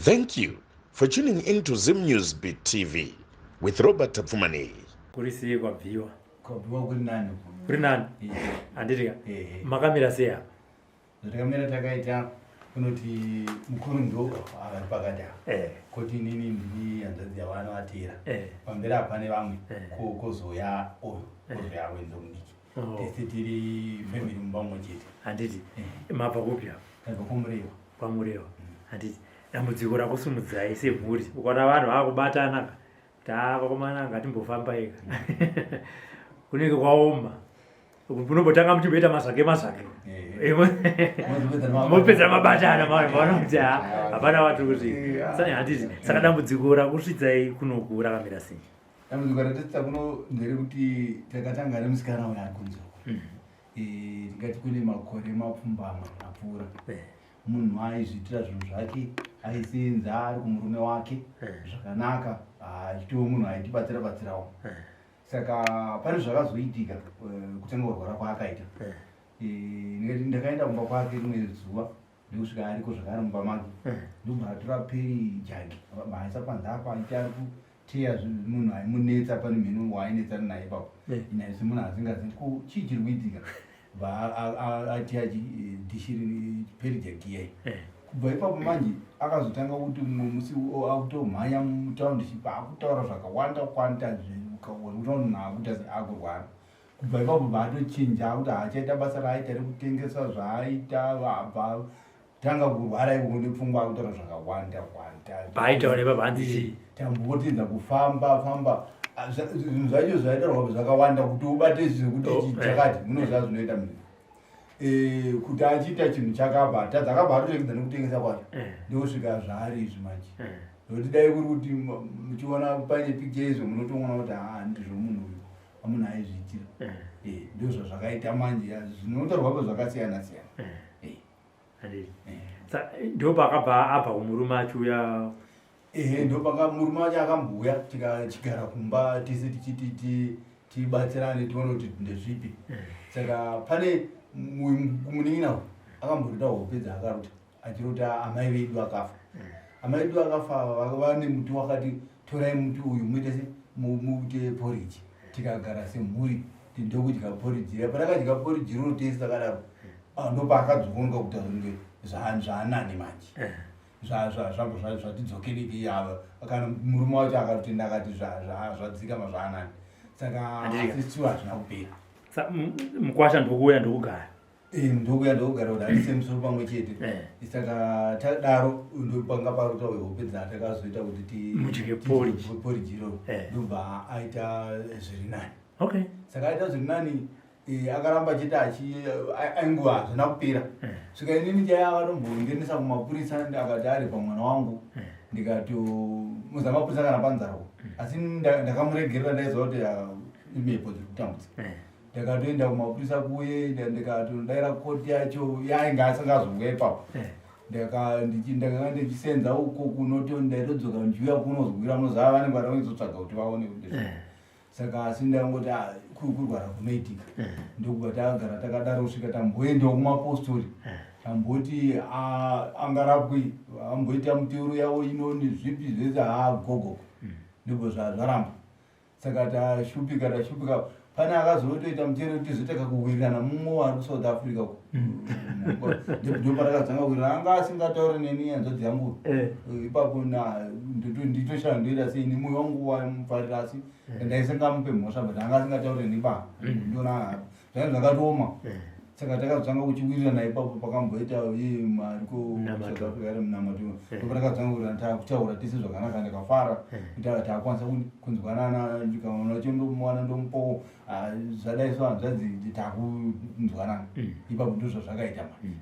Thank you for tuning in to Zim News Beat TV with Robert Tapfumaneyi. Kuri sei kwabviwa? Kwabviwa kuri nani? Kuri nani? Handiti ka? Makamira sei apa? Zvatamira takaita kunoti mukuru ndo ari pakati apa. Eh. Koti inini ndini hanzvadzi yavana vatera. Eh. Pamberi apa pane vamwe Eh. kozouya uyu kozouya wenzo mudiki. Oh. Tese tiri family mumba mumwe chete. Handiti mabva kupi apa? Tabva kwaMurewa. KwaMurewa. Handiti dambudziko rakusumudzai semhuri. Ukaona vanhu vakubatana ka kuti haa vakomana ngatimbofamba ika. Kunenge kwaoma. Munombotanga muchimboita mazvake mazvake. Mopedza mabatana maona kuti hapana watiri kusvika. Saka handiti saka dambudziko rakusvitsai kunoku rakamira sei? Dambudziko ratisvitsa kuno nderekuti takatanga nemusikana uyo ari kunze uko. Tingati kune makore mapfumbamwe apfuura. Munhu aizviitira zvinhu zvake, aisenza ari kumurume wake zvakanaka, achitova munhu aitibatsira batsirawo. Saka pane zvakazoitika kutanga kurwara kwaakaita. Ndakaenda kumba kwake rimwe zuva ndokusvika ariko zvakare mumba make. Ndobva atora peri jagi aisa panze apa aiti ari kuteya munhu aimunetsa pane mheno waainetsana naye ipapo. Naye semunhu asingazivi ko chii chiri kuitika. Bva ateya dhishi peri jagi iyai. Kubva ipapo manje akazotanga kuti mumwe musi akutomhanya mutaundi akutaura zvakawanda kwanda ukaona munhu akuita seakurwara. Kubva ipapo bva atochinja akuti haachaita basa raaita rekutengesa zvaaita bva tanga kurwara ikoko nepfungwa akutaura zvakawanda wanda. Paaitaura ipapo hanzi chii? Tambotedza kufamba famba. Zvinhu zvacho zvaitaurwa zvakawanda kuti ubate zvekuti chakati munoziva zvinoita munhu. Kuti achiita chinhu chakabva atadza akabva atoregedza nekutengesa kwacho. Ndokusvika zvaari izvi manje. Nokuti dai kuri kuti muchiona paine picture izvo munotoona kuti haa ndizvo munhu uyu amunhu aizviitira. Ndozvazvakaita manje zvinotaurwa pa zvakasiyana siyana. Ndopakabva abva kumurume achiuya. Ehe, ndopaka murume wacho akambouya tikachigara kumba tese tichiti tibatsirane tione kuti ndezvipi. Saka pane munin'ina uyu akamborota hope dzaakarota achirota amai vedu vakafa. Amai vedu vakafa vane muti wakati torai muti uyu muite se muite porridge. Tikagara semhuri ndokudya porridge riya. Patakadya porridge riro tese takadaro, ndopaakadzokonoka kuita kunge zvaanani manje. Zvatidzokereki ava kana murume wacho akatotenda akati zvadzikama zvaanani. Saka asi sure hazvina kupera. Mukwasha ndokuuya ndokugara. Ndokuuya ndokugara kuti handise musoro pamwe chete. Saka tadaro ndopanga parota hope dzatakazoita kuti mudye porridge. Porridge iroro. Ndobva aita zviri nani. Okay. Saka aita zviri nani, akaramba chete ainguva hazvina kupera. Svika inini chaiye akatombondiendesa kumapurisa akati ari pamwana wangu. Ndikatomuza mapurisa kana panzarwo. Asi ndakamuregerera ndaiziva kuti imhepo dziri kutambudza. Ndakatoenda kumapurisa kuye ndikatodaira koti yacho yainge asingazouya ipapo. Ndakanga ndichisenza uko kunoto ndaitodzoka ndichiuya kunozwira munoziva vanenge vada kuzotsvaga kuti vaone kuti Saka asi ndangoti kurwara kunoitika. Ndokubva tagara takadaro kusvika tamboendawo kumapostori. Tamboti angarapwi amboita miteuro yavo ino nezvipi zvese haa gogo. Ndobva zvaramba. Saka tashupika tashupika pane akazotoita mutero tizoita kakuwirirana mumwe ari kuSouth Africa uko. Ndopatakazanga kuwirirana anga asingatauri neni hanzvadzi yangu. Ipapo nditoshaya ndoita sei nemwoyo wangu waimufarira asi ndaisingamupe mhosva but anga asingatauri neni ba. Ndiona zvainge zvakatooma. Saka takazotanga kuchiwirirana ipapo pakamboita iye mari ku South Africa ari munamato. Ndopatakazotanga kuwirirana takutaura tese zvakanaka ndikafara kuti takwanisa kunzwanana ndikaona chondomuwana ndomupawo zvadai so hanzvadzi takunzwanana. Ipapo ndozvazvakaita manje.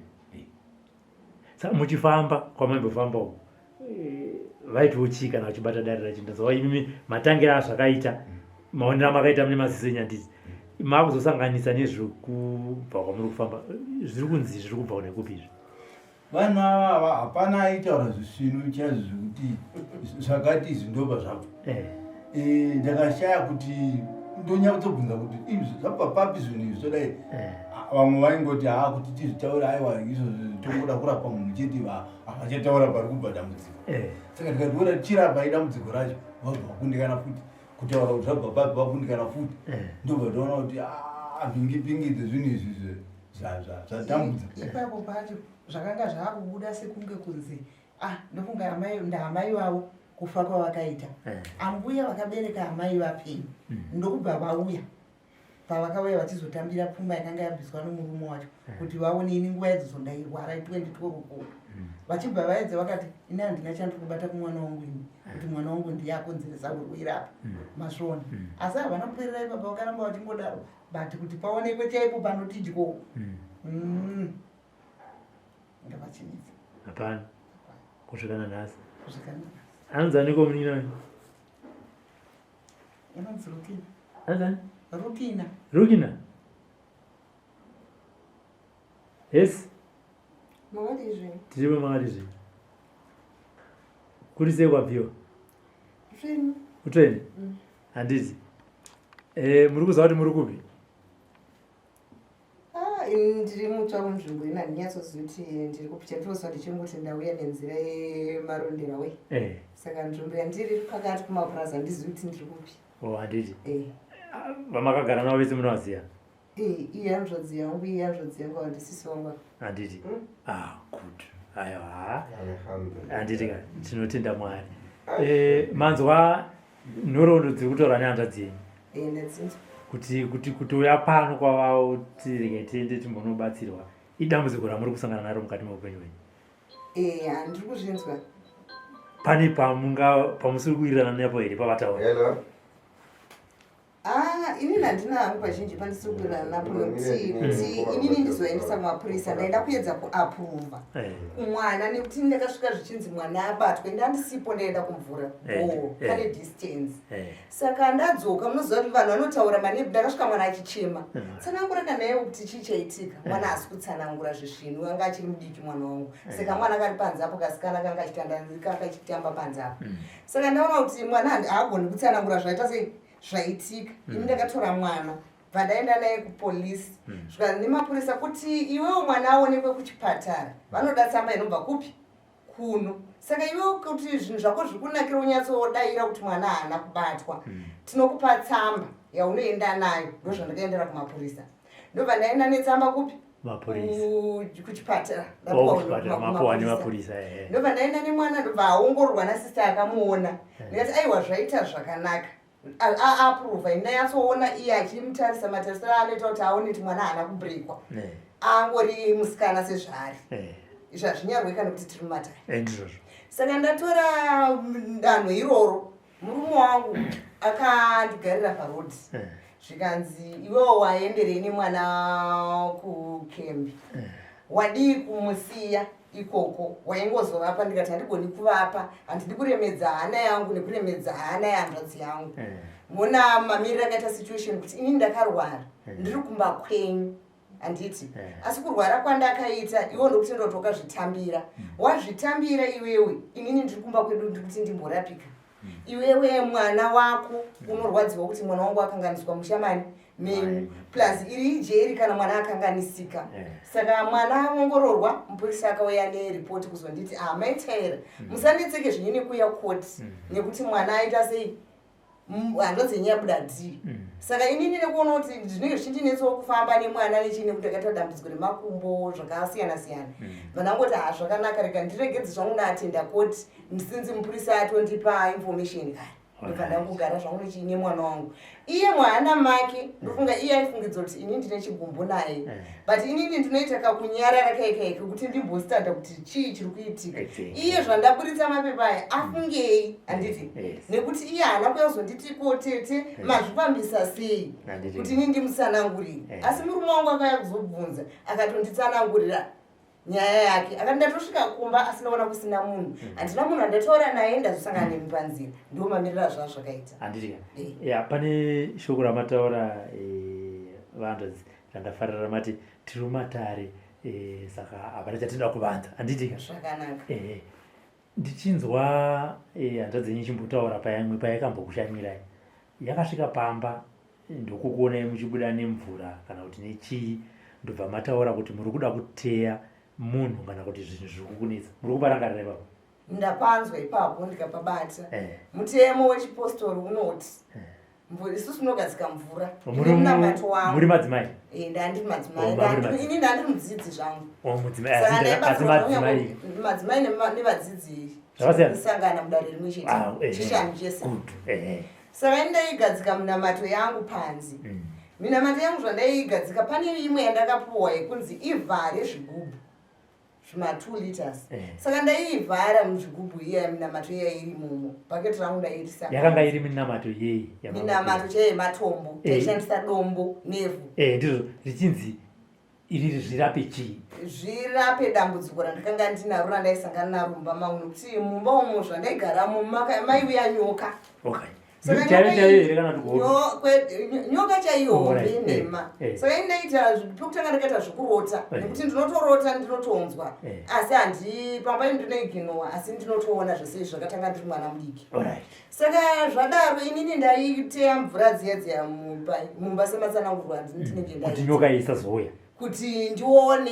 Saka muchifamba kwamaimbofamba uko vaitiwo chii kana vachibata dare racho? Ndazova imimi matangira azvakaita maonero amakaita mune maziso enyandidzi makuzosanganisa nezvekubva kwamuri kufamba zviri kunzi zviri kubva nekupi izvi? Vanhu ava hapana aitaura zvisvinu chaizvo zvekuti zvakati izvi ndobva zvabva. Ndakashaya kuti ndonyatsobvunza kuti izvi zvabva papi zvinhu izvi zvodai. Vamwe vaingoti haa kuti tizvitaure, aiwa, izvozvo tongoda kurapa munhu chete, havachataura pari kubva dambudziko. Saka tikationa tichirapa idambudziko racho, vabva vakundikana futi kutaura kuti zvabva papi, vakundikana futi. Ndobva taona kuti mhingi-pingi dzezvinhu izvi zvatambudza. Ipapo pacho zvakanga zvaakubuda sekunge kunzi ndofunga amai ndaamai vavo kufa kwavakaita. Ambuya vakabereka amai vapenyu ndokubva vauya. Pavakauya vachizotambira pfuma yakanga yabviswa nomurume wacho kuti vaone, ini nguva idzodzo ndairwara 2012 ko, vachibva vaedza vakati, "Ini handina chandiri kubata kumwana wangu ini, kuti mwana wangu ndiye akonzeresa urwere apa." Masvona, asi havana kuperera ipapa, vakaramba vachingodaro, but kuti paonekwe chaipo panoti dyo, ngavachinetsa. Hapana kusvika nanhasi. Kusvika nanhasi. Anonzi aniko munin'ina wenyu? Inonzi Rukina. Anonzi ani? Rukina. Rukina, yes. Makadii zvenyu? Tiripo, makadii zvenyu? Kuri sei kwabviwa? Zvenyu. Utsvene, handiti? Muri kuziva kuti muri kupi? Ah, ini ndiri mutsva munzvimbo ino, handinyatsozivi kuti ndiri kupi. Chandinoziva ndechengoti ndauya nenzira yeMarondera we. Saka nzvimbo yandiri iri pakati kumapurazi, handizivi kuti ndiri kupi. Oh, handiti? Eh. Vamakagara navo vese munovaziva? Eh, iyi hanzvadzi yangu, iyi hanzvadzi yangu, handisisi wangu. Handiti? Mm. Ah, good, aiwa. Alhamdulillah. Handiti ka, tinotenda Mwari. Manzwa nhoroondo dziri kutaura nehanzvadzi yenyu? Eh, ndadzinzwa. Kuti kutouya pano kwavauti regai tiende timbonobatsirwa idambudziko ramuri kusangana naro mukati meupenyu hwenyu? Eh, handiri kuzvinzwa. Pane pamunga pamusiri kuwirirana napo here pavataura? Hello. Ah, inini handina hangu pazhinji pandisiri kuwirirana napo, nekuti kuti inini ndizoendesa kumapurisa, ndaida kuedza kuapprova kumwana, nekuti ndakasvika zvichinzi mwana abatwe, ndandisipo, ndaenda kumvura. Oh, pane distance. Saka ndadzoka, munoziva kuti vanhu vanotaura mane, ndakasvika mwana achichema. Tsanangura kana iwe kuti chii chaitika. Mwana haasi kutsanangura zvisvinu, anga achiri mudiki mwana wangu. Saka mwana kari panze apo, kasikana kanga kanga achitamba panze apo. Saka ndaona kuti mwana haagoni kutsanangura zvaita sei, zvaitika. Ini ndakatora mwana, bva ndaenda naye kupolisi, zvikanzi nemapurisa kuti iwewo mwana aonekwe kuchipatara vanoda tsamba inobva kupi, kuno. Saka iwewo kuti zvinhu zvako zviri kunakira unyatsodayira kuti mwana haana kubatwa, tinokupa tsamba yaunoenda nayo. Ndozvandakaendera kumapurisa, ndobva ndaenda netsamba kupi? Mapurisa. Kuchipatara. Oh, kuchipatara, mapuwa Kumapurisa. Nemapurisa. Ndobva ndaenda nemwana, ndobva aongororwa nasista akamuona. Ndikati, "Aiwa, zvaita zvakanaka." Aapprova, ndanyatsoona iye achimutarisa matarisiro aanoita kuti aone kuti mwana haana kubreakwa, angori musikana sezvaari. Izvi hazvinyarwe kana kuti tiri mumatare. Ndizvozvo. Saka ndatora danho iroro, murume wangu akandigarira parodhi. Zvikanzi, "Iwewo waenderei nemwana kukembi? Wadii kumusiya ikoko, waingozovapa?" Ndikati, "Handigoni kuvapa, handidi kuremedza hana yangu nekuremedza hana yehanzvadzi yangu." Mona mamiriro akaita situation, kuti inini ndakarwara, ndiri kumba kwenyu, handiti? Asi kurwara kwandakaita iwo ndokutenda kuti wakazvitambira, wazvitambira iwewe. Inini ndiri kumba kwedu, ndiri kuti ndimborapika. Iwewe mwana wako unorwadziwa kuti mwana wangu akanganiswa mushamani menyu, plus iri ijeri kana mwana akanganisika. Saka mwana aongororwa, mupurisa akauya neripoti kuzonditi, "Ah, maitaira, musanetseke zvinyu nekuuya koti, nekuti mwana aita sei, hanzvadzi yenyu yabuda d." Saka inini nekuona kuti zvinenge zvichindinetsawo kufamba nemwana nechii, nekuti ndakaita dambudziko remakumbo zvakasiyana siyana, vanangoti, "Ha, zvakanaka, rega ndiregedze zvangu ndaatenda koti, since mupurisa atondipa information kare." Ndobva ndangogara zvangu nechii nemwana wangu. Iye mwana make, ndofunga iye aifungidza kuti ini ndine chigumbu naye, but inini ndinoita kakunyarara kaikai kekuti ndimbostanda kuti chii chiri kuitika. Iye zvandaburitsa mapepa aya afungei, handiti? Yes. Nekuti iye haana kuyazonditi, "Ko tete, mazvifambisa sei?" Handiti. Kuti ini ndimutsanangurire. Asi murume wangu akauya kuzobvunza, akatonditsanangurira nyaya yake, akati, "Ndatosvika kumba asina kuona kusina munhu, handina munhu andataura naye, ndazosangana nemi panzira." Ndo mamiriro azvaa zvakaita. Handiti ka? Eh. Ya, pane shoko ramataura, vanzvadzi, randafarira, ramati tiri mumatare, saka hapana chatinoda kuvanza, handiti ka? Zvakanaka. Ndichinzwa hanzvadzi yenyu ichimbotaura payamwe payakambokushanyirai, yakasvika pamba ndokukuonai muchibuda nemvura kana kuti nechii. Ndobva mataura kuti muri kuda kuteya munhu kana kuti zvinhu zviri kukunetsa. Muri kuparangarira ipapo? Ndapanzwa ipapo ndikapabata. Mutemo wechipostori unoti isusu tinogadzika mvura munamato wangu. Muri madzimai? Eh, ndandiri madzimai. Ini ndandiri mudzidzi zvangu. Oh, mudzimai. Asi madzimai. Madzimai nevadzidzi sangana mudare rimwe chete. Ah, Chishanu chese. Saka ini ndaigadzika minamato yangu panze. Minamato yangu zvandaigadzika pane imwe yandakapuwa yekunzi ivhare zvigubhu zvima 2 liters. Saka ndaiivhara muzvigubhu iya minamato iya iri mumo. Bhaketi rangu ndaiirisa. Yakanga iri minamato yei? Minamato chaiyo yematombo. Taishandisa dombo nevhu. Ndizvo zvichinzi iri zvirape chii? Zvirape dambudziko randakanga ndinaro randaisangana naro mumba mangu, nekuti mumba umo zvandaigaramo maiuya nyoka. Okay. Nyoka chaiyo hombe nhema. Saka ini ndaita pekutanga ndakaita zvekurota, nekuti ndinotorota ndinotonzwa, asi handi pamba ini ndinoiginowa, asi ndinotoona zvese izvi zvakatanga ndiri mwana mudiki. Saka zvadaro inini ndaiteya mvura dziya dziya mumba sematsanangurwa ndinenge ndaita. Kuti nyoka isazouya. Kuti ndione.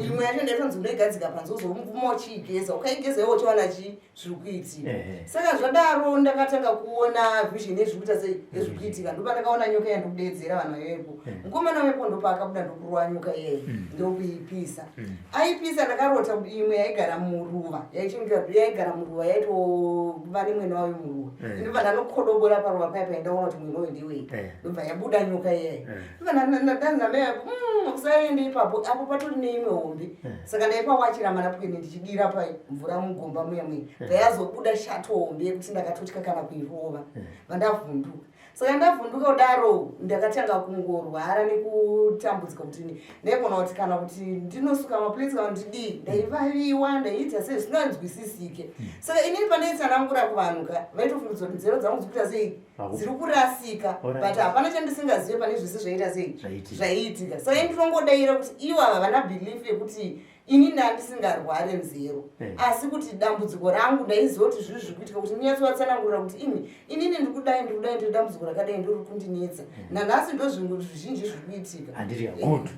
Imwe yacho ndaitonzi unoigadzika panze uzomuma uchiigeza, ukaigeza iwe uchiwana chii zviri kuitika. Saka zvadaro ndakatanga kuona vision yezviri kuita sei yezviri kuitika, ndopandakaona nyoka iya ndokudeedzera vanhu vaivepo. Mukomana wepo ndopaakabuda ndokurova nyoka iyeye ndokuipisa. Aipisa ndakarota imwe yaigara muruva, yaigara muruva, yaitova nemwena wayo muruva. Ndobva ndanokodobora paruva paya paya ndaona kuti mwena uyu ndewei. Ndobva yabuda nyoka iyeye. Ndobva ndanzi namai vako, usaende ipapo, apo patori neimwe hombe. Saka ndaipawachira manapukeni ndichidira pai mvura mugomba muya muya. Ndayazobuda shato hombe yekuti ndakatotya kana kuirova. Vandavhunduka. Saka ndavhunduka kudaro ndakatanga kungorwara nekutambudzika kuti ndaigona kuti kana kuti ndinosuka maplates kana ndidii, ndaivaviwa, ndaiita sei zvisinganzwisisike. Saka inini pandaitsanangura kuvanhu ka vaitofungidzwa kuti nzero dzangu dziri kuita sei dziri kurasika, but hapana chandisingazive pane zvese zvaita sei zvaiitika. Saka ini ndinongodaira kuti ivo ava havana belief yekuti ini ndandisingarware nzero, asi kuti dambudziko rangu ndaiziva kuti zviri zviri kuitika, kuti ndinyatsovatsanangurira kuti imi inini ndikudai ndikudai ndiri dambudziko rakadai ndori kundinetsa nanhasi, ndo zvinhu zvizhinji zviri kuitika. Handiti good.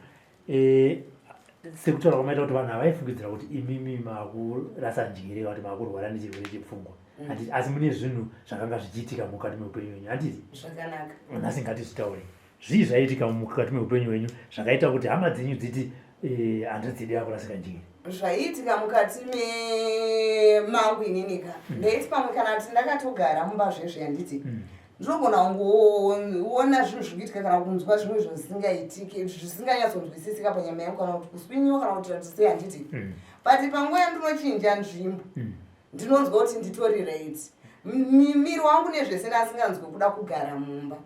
Sekutaura kwamaita kuti vanhu havaifungidzira kuti imimi makurasa njere kana kuti makurwara nechirwere chepfungwa. Handiti asi mune zvinhu zvakanga zvichiitika mukati meupenyu hwenyu, handiti? Zvakanaka. Nhasi ngatizvitaure. Zvii zvaiitika mukati meupenyu hwenyu zvakaita kuti hama dzenyu dziti handidzidi akurasika njere? Zvaiitika mukati memangu ininika, ndaiti pamwe kana kuti ndakatogara mumba zvezve, handiti, ndinogona kungoona zvinhu zviri kuitika kana kunzwa zvimwe zvinhu zvisingaitiki zvisinganyatsonzwisisika panyama yangu, kana kuti kuswinyiwa kana kuti sei, handiti. But panguva yandinochinja nzvimbo ndinonzwa kuti nditori right, miri wangu nezvese, ndasinganzwi kuda kugara mumba.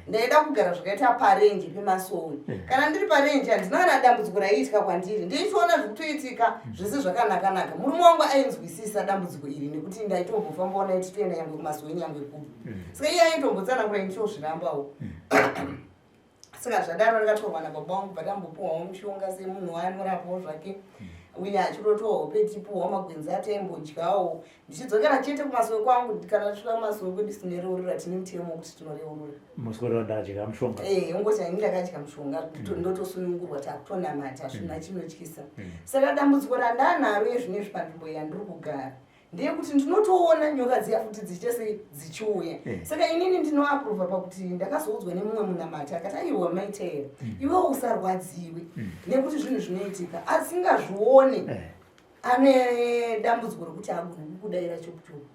Ndaida kugara zvakaita parenje pemasowe. Kana ndiri parenje handina kana dambudziko raiitika kwandiri, ndichiona zvikutoitika zvese zvakanakanaka. Murume wangu ainzwisisa dambudziko iri nekuti ndaitombofambawo naye tichitoenda nyangwe kumasowe nyangwe kupi. Saka iye aitombotsanangura, ndichozvirambawo. Saka zvadaro ndakatorwa nababa vangu, bvatambopuhwawo mushonga semunhu waanorapawo zvake uye achirotowa hope, tichipuhwawo magwenzi ataimbodyawo, ndichidzokera chete kumasowe kwangu. Kana tisvika kumasowe kwedu tinoreurura, tine mutemo wekuti tinoreurura. Muswero ndadya mushonga. Ungoti ini ndakadya mushonga, ndotosunungurwa, takutonamata, zvina chinotyisa. Saka dambudziko randanaro yezvinezvi panzvimbo yandiri kugara ndeyekuti ndinotoona nyoka dziya futi dzichiita sei dzichiuya. Saka inini ndinoaprova pakuti ndakazoudzwa nemumwe munamati akati, aiwa maitera, iwewo usarwadziwe nekuti zvinhu zvinoitika, asingazvione ane dambudziko rekuti haagoni kukudaira chokuchoku,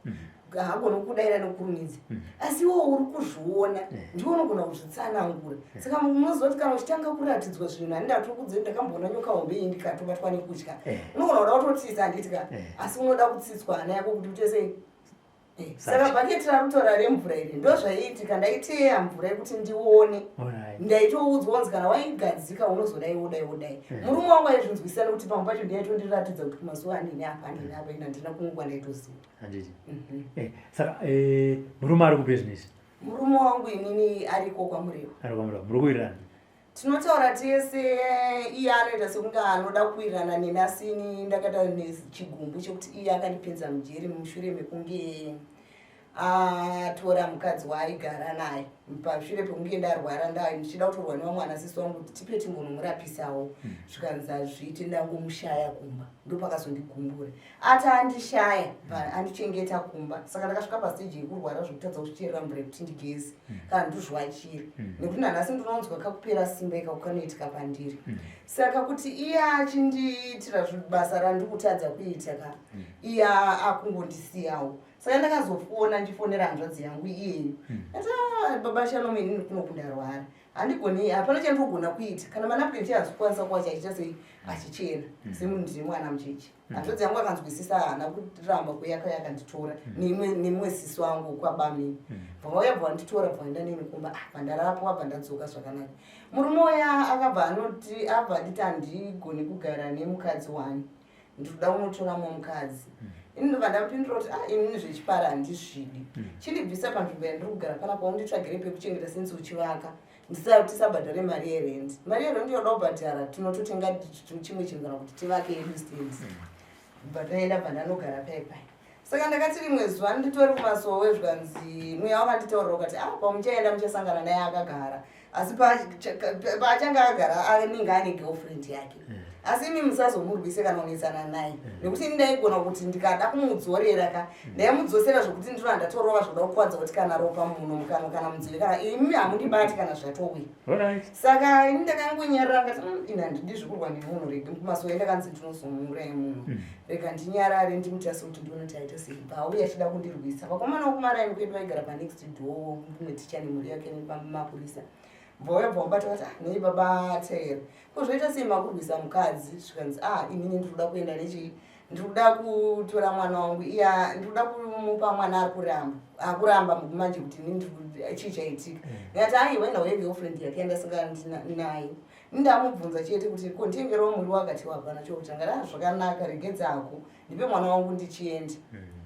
haagoni kukudaira nekukurumidza, asi iwewo uri kuzviona, ndiwe unogona kuzvitsanangura. Saka munoziva kuti kana uchitanga kuratidzwa zvinhu, handindatokudze ndakamboona nyoka hombe iyi ndikatobatwa nekutya, unogona kuda kutotiza, handitya, asi unoda kutsitswa hana yako kuti uite sei. Saka bhaketi rarutora remvura iri ndo zvaiitika, ndaiteya mvura yekuti ndione. Ndaitoudzwa kunzi kana waigadzika unozodai wodai wodai. Murume wangu aizvinzwisisa nekuti pamwe pacho ndaitondiratidza kuti kumazuva anini apa anini apa, ini handina kumwe kwandaitoziva. Handiti. Saka murume ari kupi zvinezvi? Murume wangu inini ariko kwaMurewa. Ari kwaMurewa. Muri kuwirirana? Tinotaura tese, iye anoita sekunge anoda kuwirirana neni, asi ini ndakaita nechigumbu chekuti iye akandipinza mujeri mushure mekunge Atora mukadzi waaigara naye pashure pekunge ndarwara nda ndichida kutorwa nevamwe ana sisi vangu kuti tipe timbonomurapisawo. Zvikanzi hazviite, ndangomushaya kumba. Ndopakazondigumbura ati andishaya andichengeta kumba. Saka ndakasvika pastage yekurwara zvekutadza kuzvicherera mvura yekuti ndigeze kana ndizviwachire, nekuti nanhasi ndinonzwa kakupera simba ikako kanoitika pandiri. Saka kuti iye achindiitira basa randiri kutadza kuita ka, iye akungondisiyawo. Saka ndakazofona, ndichifonera hanzvadzi yangu iyeyo, ati, "Ah, baba Shalom, inini kuno kundarwara, handigoni, hapana chandinogona kuita. Kana manapkin chehazikukwanisa kuwacha achiita sei achichena semunhu, ndine mwana mucheche." Hanzvadzi yangu akanzwisisa, haana kuramba kuya kaya, akanditora nemumwe sisi wangu kwabamini. Bva vauya, bva vanditora, bva vaenda neni kumba. Ah, bva ndarapwa, bva ndadzoka zvakanaka. Murume uya akabva anoti, abva anditi, "Handigoni kugara nemukadzi wani, ndinoda kunotora mumwe mukadzi." Ini ndobva ndamupindura kuti, "Ah, inini zvechipara handizvidi. Chindibvisa panzvimbo yandiri kugara panapa, unditsvagire pekuchengeta since uchivaka, tisabhadhare mari yerendi. Mari yerendi yoda kubhadhara, tinototenga chimwe chinhu kana kuti tivake yedu stand." Bva taenda, bva ndanogara pai pai. Saka ndakati rimwe zuva nditori kumasowe, zvikanzi mweya wakanditaurira ukati, "Ah, pamuchaenda muchasangana naye akagara, asi paachange akagara anenge ane girlfriend yake, asi imi musazomurwise kana kunetsana naye." Nekuti ini ndaigona kuti ndikada kumudzorera ka, ndaimudzosera zvokuti ndinova ndatorova zvoda kukwadza kuti kana ropa muno mukanwa kana munzeve, kana imi hamundibati kana zvatouya. Saka ini ndakangonyarara, ndikati, ini handidi zvekurwa nemunhu, rege kumasowe ndakanzi ndinozomuuraya munhu. Rega ndinyarare, ndimutase kuti ndione kuti aita sei." Bva auya achida kundirwisa. Vakomana vokumaraini kwedu vaigara panext door, mumwe ticha nemhuri yake nemapurisa. Bva uya, bva vabata, vati, "Ah, nei baba Taira, ko zvoita sei makurwisa mukadzi?" Zvikanzi, "Ah, inini ndiri kuda kuenda nechi ndiri kuda kutora mwana wangu, iya ndiri kuda kumupa mwana, ari kuramba, akuramba manje kuti inini chii chaitika?" Ndikati, "Aiwa, ina uye girlfriend yake yandasangana nayo. Ndamubvunza chete kuti ko nditengerawo muriwo, akati hapana chokutanga. Ah, zvakanaka, regedzako, ndipe mwana wangu ndichienda."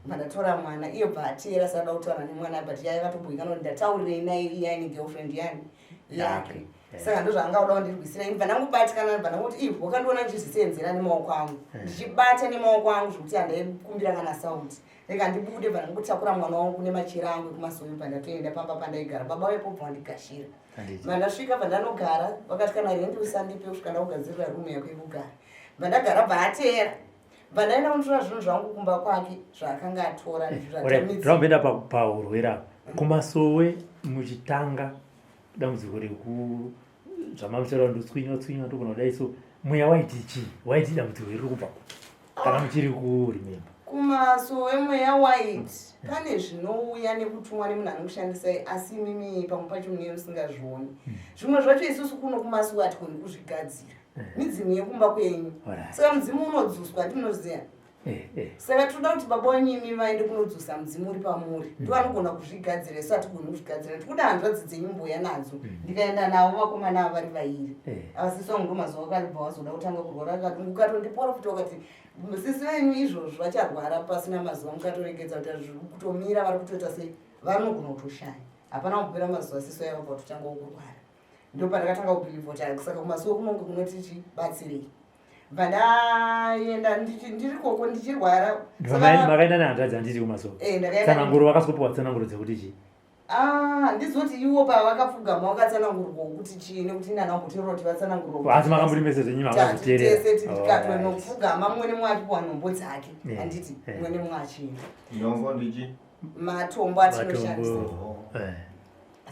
Bva ndatora mwana, iye bva ateera sada kutaura nemwana, but yaiva vatobwikana kuti ndataurirei naye, iye aine girlfriend yani yake. Saka ndozvaanga kuda kundirwisira. Ini bva ndangobatikana, bva ndangoti, "Ih, wakandiona ndichizvisenzera nemaoko angu, ndichibata nemaoko angu zvokuti handaikumbira kana sauti. Rega ndibude." Bva ndangotakura mwana wangu nemachira angu ekumasowe, bva ndatoenda pamba pandaigara. Baba vepo bva vandigashira. Bva ndasvika, bva ndanogara. Vakati, "Kana rendi usandipe kusvika ndakugadzirira rumu yako yekugara." Bva ndagara, bva ateera, bva ndaenda kunotora zvinhu zvangu kumba kwake zvaakanga atora. Ndamboenda paurwere apa. Kumasowe muchitanga dambudziko reku zvamamusoro, ndotswinywa tswinywa, ndogona kudai, so mweya waiti chii? Waiti dambudziko iri riri kubva kupi kana muchiri kurimemba? Kumasowe mweya waiti pane zvinouya nekutumwa nemunhu anokushandisai, asi imimi pamwe pacho munenge musingazvioni. Zvimwe zvacho isusu kuno kumasowe hatigoni kuzvigadzira, midzimu yekumba kwenyu. Saka mudzimu unodzuswa, ndinoziva. Saka tinoda kuti baba wenyu imi vaende kunodzosa mudzimu uri pamuri, ndo vanogona kuzvigadzira. Isu hatigoni kuzvigadzira. Tikuda hanzvadzi dzenyu mboya nadzo. Ndikaenda navo vakomana ava vari vairi. Avasisi vangu ndo mazuva vakaribva vazoda kutanga kurwara. Akati, "Ukatondiprofita ukati sisi venyu izvozvo vacharwara pasina mazuva, mukatoregedza kuti zviri kutomira, vari kutoita sei, vanogona kutoshaya." Hapana kupera mazuva, sisi vaya vabva kutotangawo kurwara. Ndo pandakatanga kubhilivha kuti saka kumasuo kunonge kunoti chibatsirei. Bva ndaenda ndiri koko ndichirwara. Makaenda nehanzvadzi, handiti, kumasowe? Eh, ndakaenda. Tsananguro vakazopiwa tsananguro dzekuti chii? Ah, ndizoti iwo pavakapfugama vakatsanangurwa kuti chii, nekuti nana kumboteerera kuti vatsanangurwa. Asi makamburi mese zvenyu makazoteerera? Tese tikatwenopfugama, mumwe nemumwe achipiwa nhombo dzake. Handiti mumwe nemumwe achienda. Nhombo ndichi? Matombo atinoshandisa. Matombo.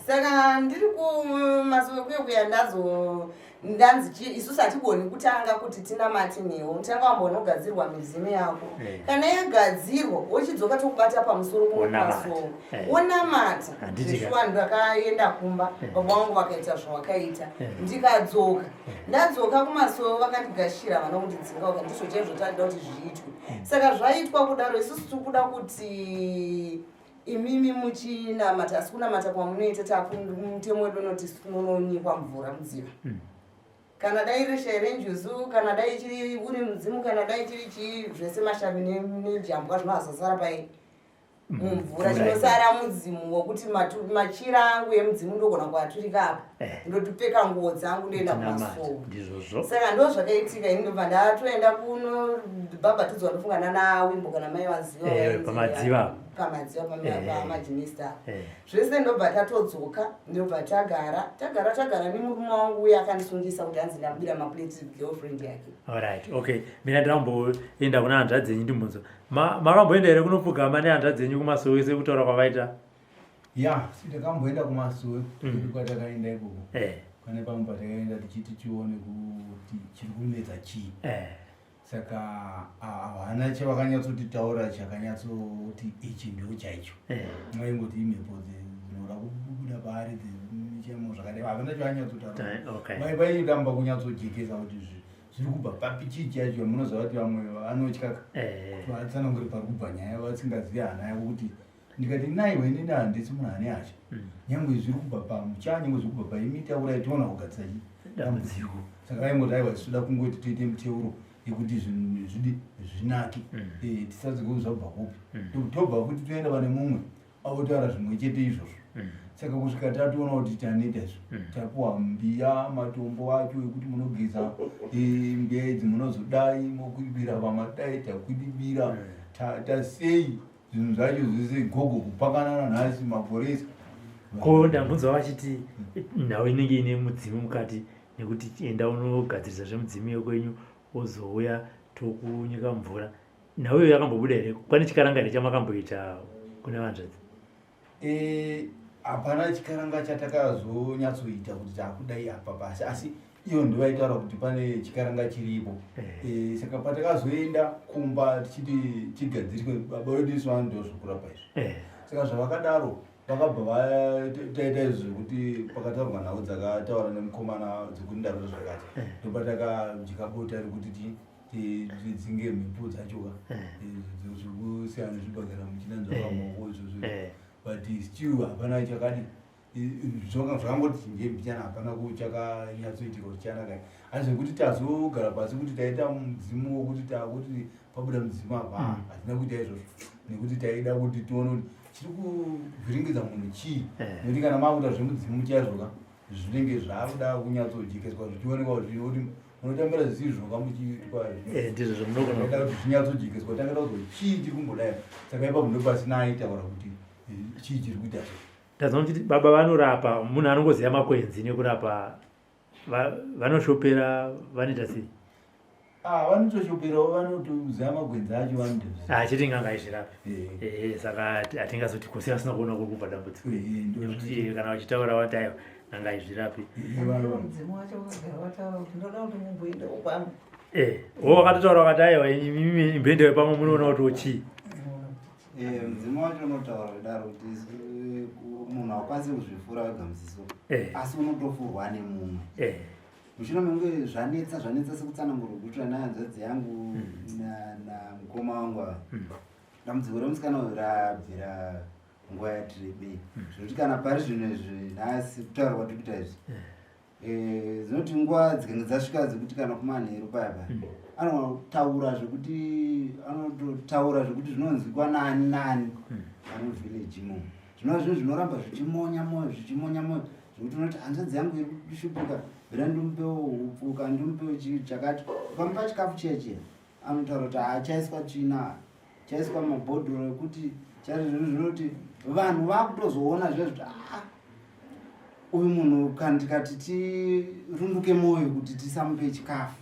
Saka ndiri kumasuo kuye kuya, ndazo ndanzi isusu hatigoni kutanga kuti tinamate newo, tanga wambonogadzirwa midzimu yako. Kana yagadzirwa, wochidzoka tokubata pamusoro Wonamata. kumasuo, wonamata. Handiti ka. Shuwa, ndakaenda kumba, baba vangu vakaita zvawakaita. Ndikadzoka, ndadzoka kumasuo, vakandigashira, vana kundidzinga, vakati, "Ndizvo chaizvo taida kuti zviitwe." Saka zvaitwa kudaro, isusu tiri kuda kuti imimi muchinamata, asi kunamata kwamunoita, mutemo wedu unoti munonyikwa mvura mudziva. Kana dai iri shavi renjuzu, kana dai chiri uri mudzimu, kana dai chiri chii, zvese mashavi nejambwa zvinoazosara pai mumvura. Mvura. Chinosara mudzimu, wokuti machira angu emudzimu ndogona kuaturika apa, ndotopfeka nguo dzangu, ndoenda Tinamata. kumasuo. Ndizvozvo. Saka ndo zvakaitika. Ini ndobva ndatoenda kunobhabhatidzwa, ndofunga nana Wimbo kana mai vaziva. Pamadziva apo. Pamadziva pamajinista eh. Zvese ndobva tatodzoka, ndobva tagara tagara tagara nemurume wangu uye akandisungisa kuti hanzi ndamubira maplate girlfriend yake. Alright, okay, mina ndamboenda kuna hanzvadzi yenyu ndimbonzwa. Makamboenda here kunopfugama nehanzvadzi yenyu kumasowe sekutaura kwavaita? Ya, si takamboenda kumasowe kwatakaenda ikoko. Pane pamwe patakaenda tichiti tione kuti chiri kunetsa chii. Saka havana chavakanyatsotaura chakanyatsoti ichi ndo chaicho. Vaingoti imhepo dzinoda kubuda paari dzechemo zvakadai, havana chavanyatsotaura. Vaitamba kunyatsojekesa kuti zviri kubva papi, chii chaicho. Munoziva kuti vamwe vanotya kuti vatsanangure pari kubva nyaya vasingazivi hana yavo. Kuti ndikati naiwe, inini handisi munhu ane hasha. Nyangwe zviri kubva pamucha, nyangwe zviri kubva paimi, taurai tiona kugadzisa chi dambudziko. Saka vaingoti aiwa, tinoda kungoti tiite miteuro yekuti zvinhu zvidi zvinake. Tisazike kuti zvabva kupi. Tobva futi toenda pane mumwe avotaura zvimwe chete izvozvo. Saka kusvika tatoona kuti taneta izvo, tapuwa mbiya, matombo acho ekuti munogeza mbiya idzi, munozodai mokwidibira pamadai, takwidibira tasei zvinhu zvacho zvese gogo kupakanana nhasi maporesa. Ko ndambunzwa vachiti nhau inenge ine mudzimu mukati, nekuti enda unogadzirisa zvemudzimu yekwenyu, wozouya tokunyika mvura. Nhau iyo yakambobuda here? Pane chikaranga here chamakamboita kune vanzvadzi? Hapana chikaranga chatakazonyatsoita kuti takudai apa pasi, asi iyo ndovaitaura kuti pane chikaranga chiripo. Saka patakazoenda kumba tichiti chigadziriswe, baba vedu isu vanondo zvokurapa izvi. Saka zvavakadaro vakabva vataita izvo zvekuti pakataurwa nhau dzakataura nemukomana dzekuti ndarota zvakati, ndopatakadya bota rekuti tidzinge mhepo dzachoka zvekusiyana nezvibhakera muchinanzwa pamaoko izvozvo. But still hapana chakadi zvakangoti chinjei mbichana, hapana chakanyatsoitika kuti chanaka. Asi zvekuti tazogara pasi kuti taita mudzimu wokuti takuti pabuda mudzimu apa, hatina kuita izvozvo nekuti taida kuti tione kuti chiri kuvhiringidza munhu chii. Nekuti kana makuita zvemudzimu chaizvoka, zvinenge zvakuda kunyatsojekeswa zvichionekwa kuti munotambira zvisizvo kamuchiitwa. Ndizvo zvamunogona. Kuti zvinyatsojekeswa tanga takuti chii chiri kumbodai. Saka ipapo ndo pasina aitaura kuti chii chiri kuita zvo. Ndazwa kuti baba vanorapa, munhu anongoziva makwenzi nekurapa, vanoshopera, vanoita sei? Ah, vanotoshoperawo, vanotoziva magwenzi acho, vanotoziva. Ah, chete nganga izvirapi. Saka hatingazoti kosi vasina kuona kuri kubva dambudziko, nekuti kana vachitaura vati aiwa, nganga izvirapi. Mudzimu wacho wakagara wataura kuti ndoda kuti mumboendewo pamwe. Wo wakatotaura wakati aiwa, imimi imboendewo pamwe munoona kuti chii. Mudzimu wacho unotaura kudaro kuti munhu haukwanisi kuzvifura wega muziso, asi unotofurwa nemumwe. Mushure mekunge zvanetsa zvanetsa, sekutsanangurwa kuitira nehanzvadzi yangu namukoma wangu ava, dambudziko remusikana uyu rabvira nguva yati rebei, zvekuti kana pari zvino izvi nhasi kutaura kwatiri kuita izvi, dzinoti nguva dzikange dzasvika dzekuti kana kumanheru paya paya, anotaura zvekuti, anototaura zvekuti zvinonzwikwa nani nani ano village imomo, zvinova zvinhu zvinoramba zvichimonya moyo, zvichimonya moyo, zvekuti unoti hanzvadzi yangu iri kushupika, bvira ndimupewo upfu kana ndimupewo chii chakati. Ukamupa chikafu chiya chiya, anotaura kuti hachaiswa tsvina, chaiswa mabhodhoro ekuti chari zvinhu zvinoti vanhu vakutozoona zviya zviti ah, uyu munhu kana tikati tirunduke mwoyo kuti tisamupe chikafu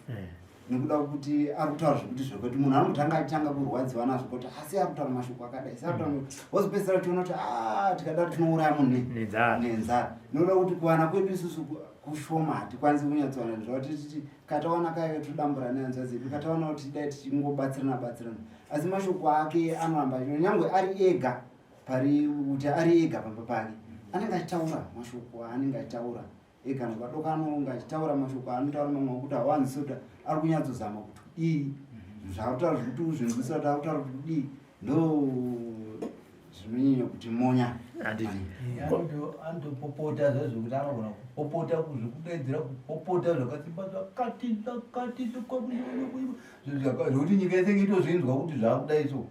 nekuda kwekuti ari kutaura zvekuti zvekuti munhu anotanga achitanga kurwadziwa nazvo kuti asi ari kutaura mashoko akadai, si ari kutaura, wozopedzisira uchiona kuti a tikadaro tinouraya munhu nenzara. Nenzara. Noda kuti kuwana kwedu isusu kushoma, hatikwanisi kunyatsowana zvekuti titi katawana kaive todambura nehanzvadzi yedu, katawana kuti dai tichingobatsirana batsirana, asi mashoko ake anoramba achiona nyangwe ari ega, pari kuti ari ega pamba pake anenge achitaura mashoko aanenge achitaura ega, nokadoka anonge achitaura mashoko aanotaura mamwe akuti hawanzisi kuti ari kunyatsozama kuti kudii zvaakutaura, zvekuti uzvinzwisa kuti ari kutaura kuti kudii, ndo zvinonyanya kuti monya. Handiti? Anotopopota zvaizvo kuti anogona kupopota zvekudaidzira, kupopota zvakasimba zvakati zvakati zvekuti nyika yese itozvinzwa kuti zvakudai so.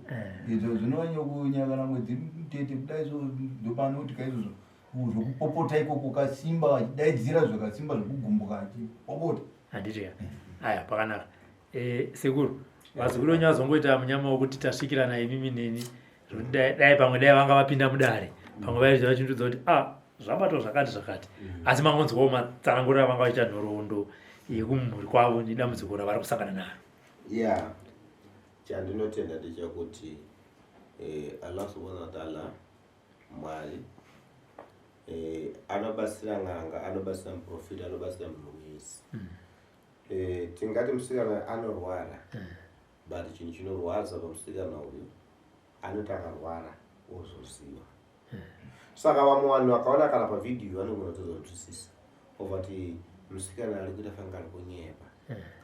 Izvo zvinonyanya kunyanya kana mwedzi mutete kudai so, ndopanoitika izvozvo zvokupopota ikoko kasimba, achidaidzira zvakasimba zvekugumbuka achipopota. Handiti ka? Aya, pakanaka. Sekuru, vazukuru venyu vazongoita munyama wekuti tasvikirana imimi neni. Zvekuti dai pamwe dai vanga vapinda mudare pamwe vaiziva vachindudza kuti ah zvabatwa zvakati zvakati. Asi mangonzwawo matsananguriro avanga vachiita nhoroondo yekumhuri kwavo nedambudziko ravari kusangana naro. Yeah, chandinotenda ndechekuti eh, Allah subhanahu wa ta'ala Mwari eh, anobatsira n'anga, anobatsira muprofita, anobatsira munhu wese. Eh, tingati musikana anorwara but chinhu chinorwadza pamusikana uyu anoti akarwara ozoziva. Saka vamwe vanhu vakaona kana pavhidhiyo vanogona kutozonzwisisa ovati musikana ari kuita fanga ari kunyepa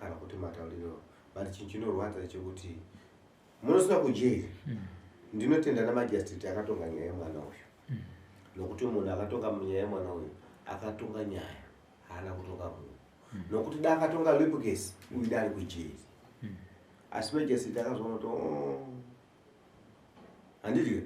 kana kuti matauriro, but chinhu chinorwadza chekuti munosvika kujeri. Ndinotenda namajistrate akatonga nyaya yemwana uyu, nokuti munhu akatonga nyaya yemwana uyu akatonga nyaya, haana kutonga munhu, nokuti da akatonga rape case uyu da ari kujeri. Asi magistrate akazoona kuti oh, handiti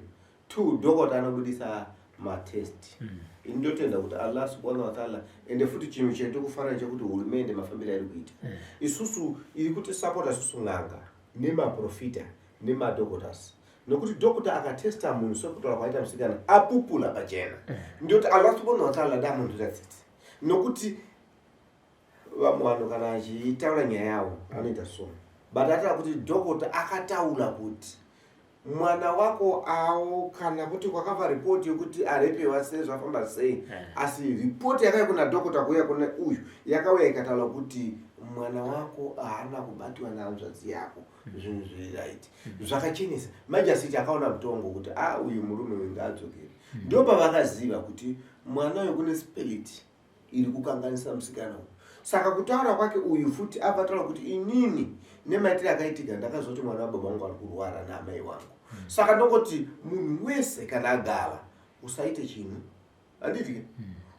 two doctor anobudisa matest. Ini ndotenda kuti Allah subhanahu wa ta'ala, ende futi chinhu chedu kufanira chekuti hurumende mafambiro airi kuita isusu iri kutisapota isusu n'anga nemaprofita nemadoctors, nokuti doctor akatesta munhu sekutaura kwaita musikana apupula pachena, ndoti Allah subhanahu wa ta'ala da munhu tsitsi, nokuti vamwe vanhu kana achitaura nyaya yavo anoita so, but ataura kuti doctor akataura kuti mwana wako awo, kana kuti kwakabva ripoti yekuti arepewa sei, zvafamba sei. Asi ripoti yakauya kuna dhokota kuuya kuna uyu yakauya ikataura kuti mwana wako haana kubatiwa nehanzvadzi yako, zvinhu zviri right, zvakachenesa. Magistrate akaona mutongo kuti a uyu murume uyu ngaadzokere. Ndo pavakaziva kuti mwana uyu kune spirit iri kukanganisa musikana uyu. Saka kutaura kwake uyu futi abva taura kuti inini nemaitiro akaitika ndakazoti mwana wababa vangu ari kurwara naamai wangu. Saka ndongoti munhu wese kana agava usaite chinhu, handiti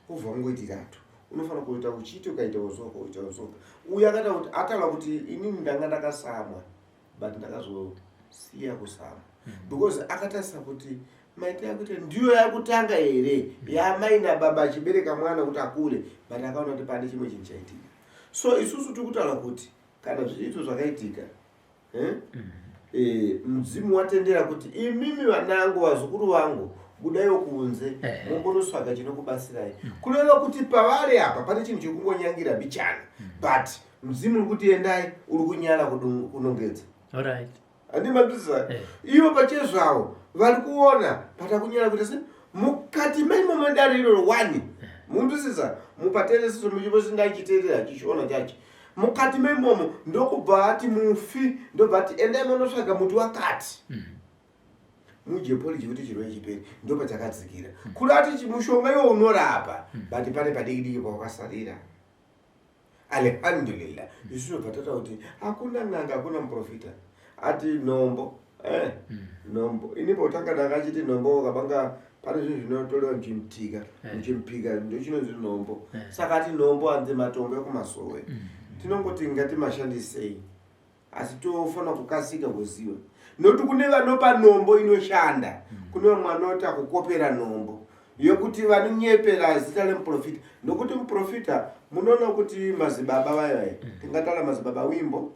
ubva ungoiti ratu, unofanira kuita uchiiti ukaita uzoka uita uzoka. Uyu akataura kuti ataura kuti inini ndanga ndakasamwa, but ndakazosiya kusamwa because akatarisa kuti maitiro akuita ndiyo yakutanga here yamai nababa achibereka mwana kuti akure, but akaona kuti pane chimwe chinhu chaitika. So isusu tiri kutaura kuti kana zviito zvakaitika, eh? Mudzimu watendera kuti imimi vanangu, vazukuru vangu, budaiwo kunze mumbonotsvaga chinokubatsirai. Kureva kuti pavari apa pane chinhu chekungonyangira bichana, but mudzimu uri kuti endai, uri kunyara kunongedza. Handimandisa ivo pachezvavo vari kuona patakunyara kuita se mukati maimo medare iroro wani mundisisa mupateresiso muchiposindachiteerera chichiona chacho mukati meimomo, ndokubva ati mufi, ndobva ati endai munotsvaga muti wakati mudye porridge kuti chirwere chiperi. Ndopachakadzikira kuri ati mushonga iwo unorapa, but pane padiki diki pawakasarira. Alhamdulillah, isu tobva tataura kuti hakuna n'anga, hakuna muprofita ati nhombo, eh, nhombo. Ini potanga ndakachiti nhombo kabanga pane zvinhu zvinotolewa muchimutika muchimupika, ndo chinonzi nhombo. Saka ati nhombo hanzi matombo ekumasowe, tinongoti ngatimashandisei, asi tofanira kukasika kuziva nokuti kune vanopa nhombo inoshanda, kune vamwe vanota kukopera nhombo yekuti vanonyepera zita remuprofita, nokuti muprofita munoona kuti madzibaba vaya vaya, tingataura madzibaba Wimbo,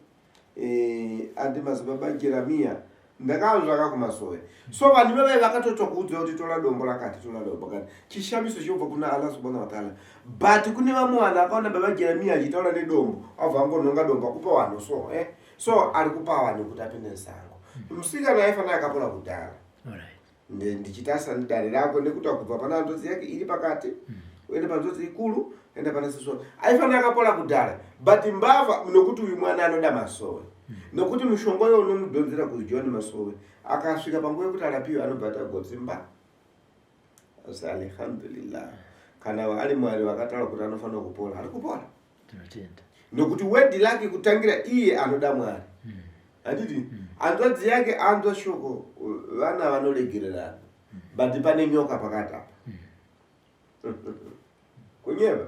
andi madzibaba Jeremiya, ndakanzvaka kumasowe. So vanhu vevai vakatotokuudzwa kuti tora dombo rakati, tora dombo kati, chishamiso chinobva kuna Allah subhanahu wa ta'ala. But kune vamwe vanhu akaona baba Jeremiya achitaura nedombo, abva angonhonga dombo akupa vanhu. So so ari kupa vanhu kuti apinde musango. Musikana aifanira akapora kudhara. Ndichitarisa dare rako nekuti kubva pana nzodzi yake iri pakati uende panzodzi ikuru, enda pana sisoro, aifanira akapora kudhara, but mbavha, nokuti uyu mwana anoda masowe, nokuti mushonga uyo unomudhonzera kudyiwa nemasowe. Akasvika panguva yekuti arapiwe, anobva atagotsimba. Asi alhamdulillah, kana ari Mwari vakataura kuti anofanira kupora, ari kupora. Tinotenda. Nokuti wedhi lake kutangira iye anoda Mwari, handiti hanzvadzi yake anzwa shoko, vana vanoregererana, but pane nyoka pakati apa, kunyeva.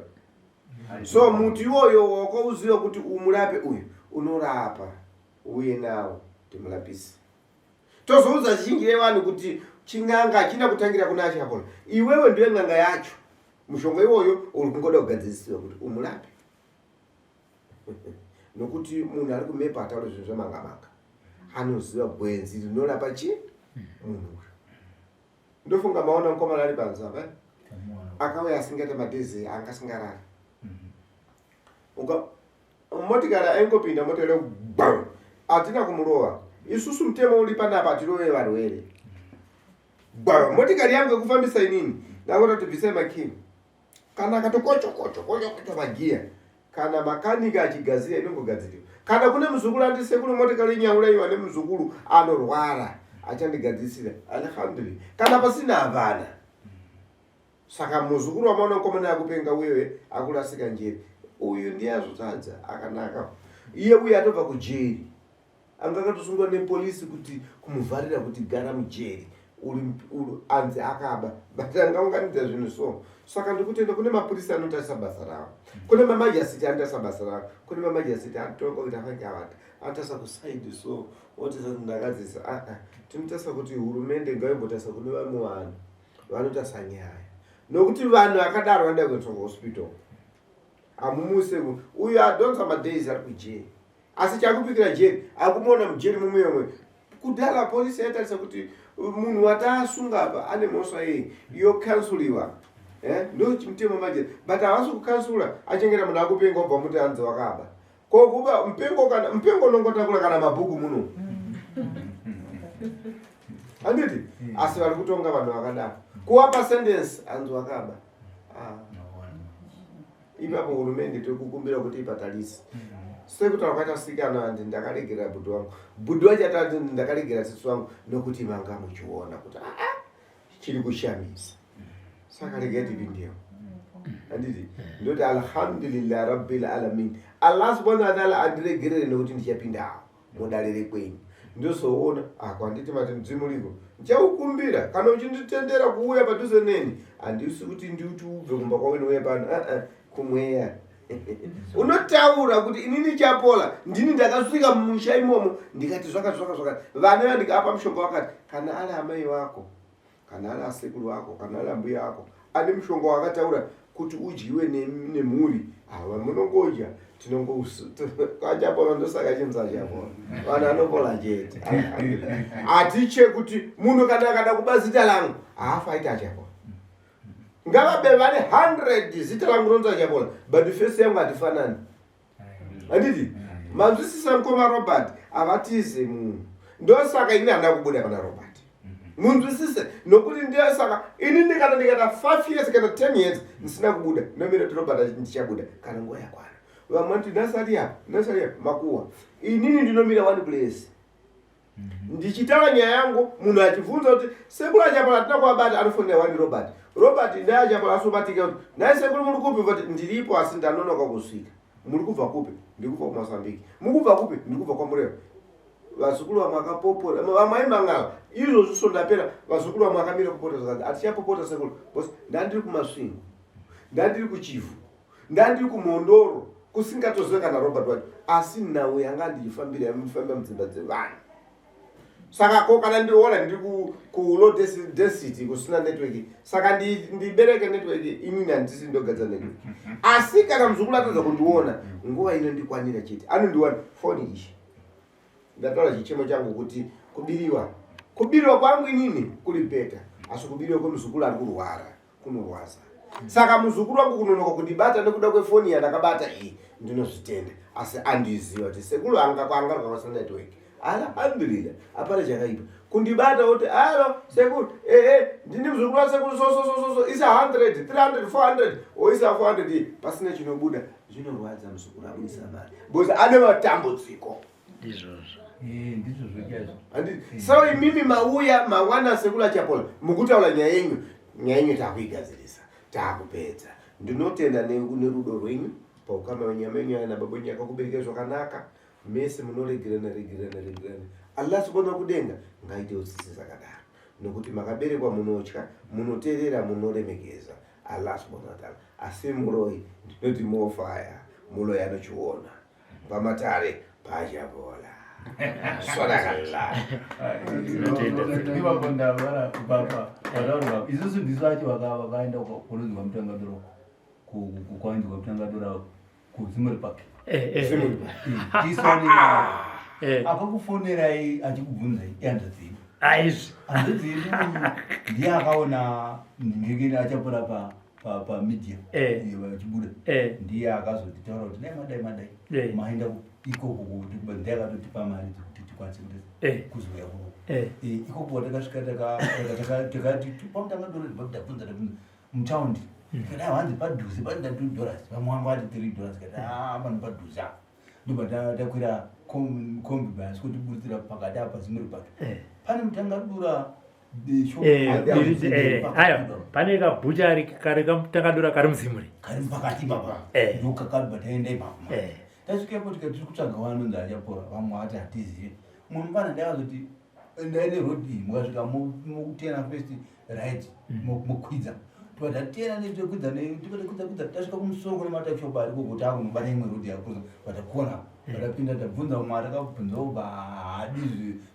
So muti iwoyo wakauziva kuti umurape uyu unorapa, uye nawo timurapise. Tozoudza zhinji yevanhu kuti ching'anga hachina kutangira kuna Achapona. Iwewe ndiwe n'anga yacho, mushonga iwoyo uri kungoda kugadzirisiwa kuti umurape, nokuti munhu ari kumepa ataura zvinhu zvemanga manga, anoziva gwenzi rinorapa chii. Munhu uyu ndofunga maona mukomana ari panze apa eh? Akauya asingaita madhezi anga asingarari. Uka motikari aingopinda motikari bam, hatina kumurova isusu. Mutemo uri panapa, hatirove varwere. Bam, motikari yangu yekufambisa inini ndangototi bvisai makini, kana akatokocho kocho kocho kocho magiya, kana makanika achigadzira inongogadziriwa. Kana kune muzukuru andi sekuru motikari inyauraiwa nemuzukuru anorwara achandigadzirisira, alhamdulillah. Kana pasina, hapana. Saka muzukuru wamaona mukomana akupenga uyewe akurasika njere uyu ndiye azotadza akanaka iye uye atobva kujeri, anga akatosungwa nepolisi kuti kumuvharira kuti gara mujeri uri anzi akaba, but angaunganidza zvinhu. So saka ndikutenda kune mapurisa anotarisa basa ravo, kune mamajasiti anotarisa basa ravo, kune mamajasiti anotonga kuti afange avata anotarisa kusaidi. So otisa ndakadzisa aa tinotarisa kuti hurumende ngaimbotarisa kune vamwe vanhu vanotarisa nyaya, nokuti vanhu vakadaro vanoda kuendeswa kuhospital. Hamumuse uyu adhonza madays ari kujeri, asi chakupikira jeri akumuona mujeri mumuyemwe. Kudhara polisi yaitarisa kuti munhu wataasunga apa ane mhosva yei, yokansuliwa. Eh, ndo mutemo manje, but havasi kukansula achengeta munhu akupenga, obva muti hanzi wakaba. Ko kuba mupengo, kana mupengo unongotakura kana mabhuku muno, handiti? Asi vari kutonga vanhu vakadaro kuwapa sentence hanzi wakaba. Ah. Ipapo hurumende tiri kukumbira kuti ipatalisi sekutaura kwaita sikana, handi ndakaregera bhudhi wangu, bhudhi wacho atati ndakaregera sisi wangu, nokuti manga muchiona kuti aa chiri kushamisa. Saka regai tipindewo, handiti? Ndoti alhamdulillah rabbil alamin, Allah subhanahu wa taala andiregerere nekuti ndichapindawo mudare rekwenyu, ndozoona ako. Handiti mati mudzimu uriko? Ndichaukumbira kana uchinditendera kuuya padhuze neni. Handisi kuti ndiuti ubve kumba kwako nouya pano, aa kumweya unotaura kuti inini Chapola ndini ndakasvika mumusha imomo, ndikati zvakati zvakati zvakati, vana vandikapa mushonga wakati. Kana ari amai vako, kana ari asekuru vako, kana ari ambuya ako ane mushonga wakataura kuti udyiwe nemhuri, ava munongodya. Tinongoachapola, ndosaka chinzi achapola. Vanhu anopola chete. Hatiche kuti munhu kana akada kuba zita langu haafa aita achapola. Ngavabe vane 100 zita langu ronzi achapola, but face yangu hatifanani, handiti? Manzwisisa mukoma Robert? Havatize munhu, ndosaka ini handina kubuda pana Robert, munzwisise, nokuti ndosaka ini kana ndikaita 5 years kana 10 years ndisina kubuda, ndomira kuti Robert ndichabuda kana nguva yakwana. Vamwe vanoti nasari apa, nasari apa, makuwa. Inini ndinomira one place ndichitaura nyaya yangu. Munhu achibvunza kuti sekuru achapola hatina kuvabata, anofonera wani Robert. Robert ndai achapola asobatika kuti nhai sekuru muri kupi? Vati ndiripo asi ndanonoka kusvika. Muri kubva kupi? Ndiri kubva kuMozambique. Mukubva kupi? Ndiri kubva kwaMureva. Vazukuru vamwe akapopora, vamwe aimangala izvozvi. So ndapera, vazukuru vamwe akamira kupota zvakanzi hatichapopota sekuru because ndandiri kuMasvingo, ndandiri kuChivhu, ndandiri kuMhondoro, kusingatozive kana Robert wacho, asi nhau yanga ndichifambira yamufamba mudzimba dzevanhu. Saka ko kana ndiona ndiri kulow density kusina network, saka ndibereke network inini? Handisi ndogadzira network. Asi kana muzukuru atadza kundiona nguva ino ndikwanira chete, anondiwana foni ishi. Ndataura chichemo changu kuti kubiriwa, kubiriwa kwangu inini kuri better, asi kubiriwa kwemuzukuru ari kurwara kunorwadza. Saka muzukuru wangu kunonoka kundibata nekuda kwefoni yandakabata iyi, ndinozvitenda, asi andiziva kuti sekuru anga kwanga rwakasina network. Alhamdulillah, hapana chakaipa kundibata kuti alo sekuru, ehe ndini muzukuru wasekuru so so so so so, isa 100, 300, 400, oisa 400 pasina chinobuda, zvinorwadza. Muzukuru abudisa mari because ane matambudziko. Ndizvozvo. Ndizvozvo chaizvo. Handiti? So imimi mauya mawana sekuru achapola, mukutaura nyaya yenyu, nyaya yenyu taakuigadzirisa, taakupedza. Ndinotenda nerudo rwenyu paukama wenyama yenyu yana baba wenyu yakakuberekai zvakanaka. Mese munoregerana, regerana, regerana. Allah subhanahu kudenga ngaitewo tsitsi zvakadaro, nokuti makaberekwa munotya, munoteerera, munoremekeza Allah subhanahu wataala. Asi muroi ndinoti mofaya, muroi anochiona pamatare pachapola. Sadakallah. Ipapo ndavara pataurwa, isusu ndisu vacho vakaenda kunonzi kwaMutangadura, kwanzi kwaMutangadura kuZimuri Park. Tisoni akakufonerai achikubvunzai ihanzvadzi yenyu. Aizvi Hanzvadzi yedu ndiye akaona nhingirikini achapora pa pamedia vachibuda, ndiye akazotitaura kuti dai madai madai maenda ikoko, kuti ndiye akatotipa mari dzekuti tikwanise kuti kuzouya kuno ikoko. Kwatakasvika takati pamutanga dora, tabvunza tabvunza mutaundi, tikati hanzi padhuze panoita $2, vamwe vanga vati $3, kati a pano padhuze apa. Ndobva takwira kombi basi kutiburitsira pakati apa Zimuri pacho pane mutangadura. Ayo pane kabhucha kari kamutangadura kari muZimuri. Kari pakati ipapa, ndokakabva taenda ipapo. Tasvika ipo tikati tiri kutsvaga vanonzi achapora, vamwe vati hatizivi. Mumwe mufana ndakazoti endai neroad iyi, mukasvika mukutena first right, mokwidza. Tobva tatena netokwidza kwidza kwidza, tasvika kumusoro kune matuckshop ariko kuti akunobata imwe road yakuza vatakona. Vatapinda tabvunza mumwe, atakabvunzawo bva haadi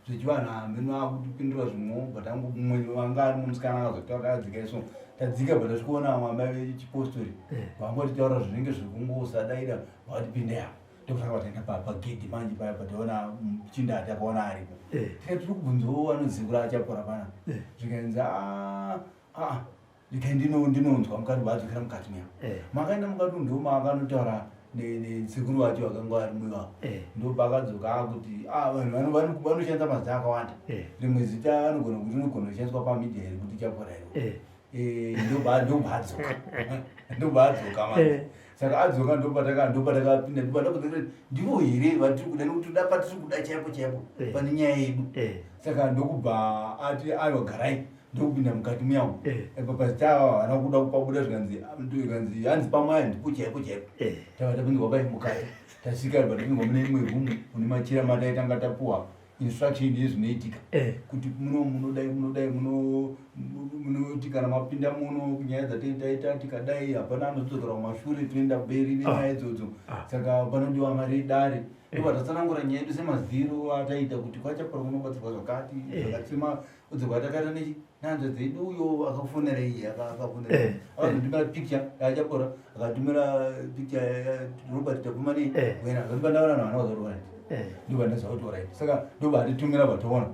zvechivanhu, hameno akutipindura zvimwewo. Bvatangu mumwe wanga ari musikana akazotaura tadzika iso, tadzika bva tasvikoona vamwe amai vechipostori vangotitaura zvinenge zvekungosadaira, vakatipinda apa. Ndokutanga vataenda pagedhi manje paya pataona muchinda atakaona aripo. Tikati tiri kubvunzawo anoziva achapora pana. Zvikanzi aa ndikai ndinonzwa mukati, vadzokera mukati muya. Makaenda mukati ndo maakanotaura nesekuru vacho vakanga vari muivavo. Ndopakadzoka akuti vanhu vanoshandisa mazita akawanda. Rimwe zita anogona kuti rinogona kushandiswa pamedia here kuti chapora here? Ndobva adzoka, ndobva adzoka manje. Saka adzoka ndopatakapinda, ndobva ndivo here vatiri kuda, nekuti toda patiri kuda chaipo chaipo pane nyaya yedu. Saka ndokubva ati aiwa garai, ndokupinda mukati muyamu. Pazita ava havana kuda kupabuda, zvikanzi hanzi pamwaya ndipo chaipo chaipo. Tava tapinzwa pai mukati, tasvika bva tapinzwa mune imwe room mune machira mataitanga tapuwa instruction yezvinoitika kuti muno munodai munodai munoti kana mapinda muno nyaya dzataita tikadai hapana anodzokera kumashure, toenda mberi nenyaya idzodzo. Saka panodiwa mari yedare. Ndobva tatsanangura nyaya yedu semaziro ataita kuti kwachapora kunobatsirwa zvakati zvakati, semaudzoka atakaita nechi nehanzvadzi dzedu. Uyo akafonera iye akafonera akazotumira picture yaachapora, akatumira picture Robert Tapumani wena akatipa. Ndaona vanhu vana vazotora, ndobva ndaziva kuti alright. Saka ndobva atitumira, vatoona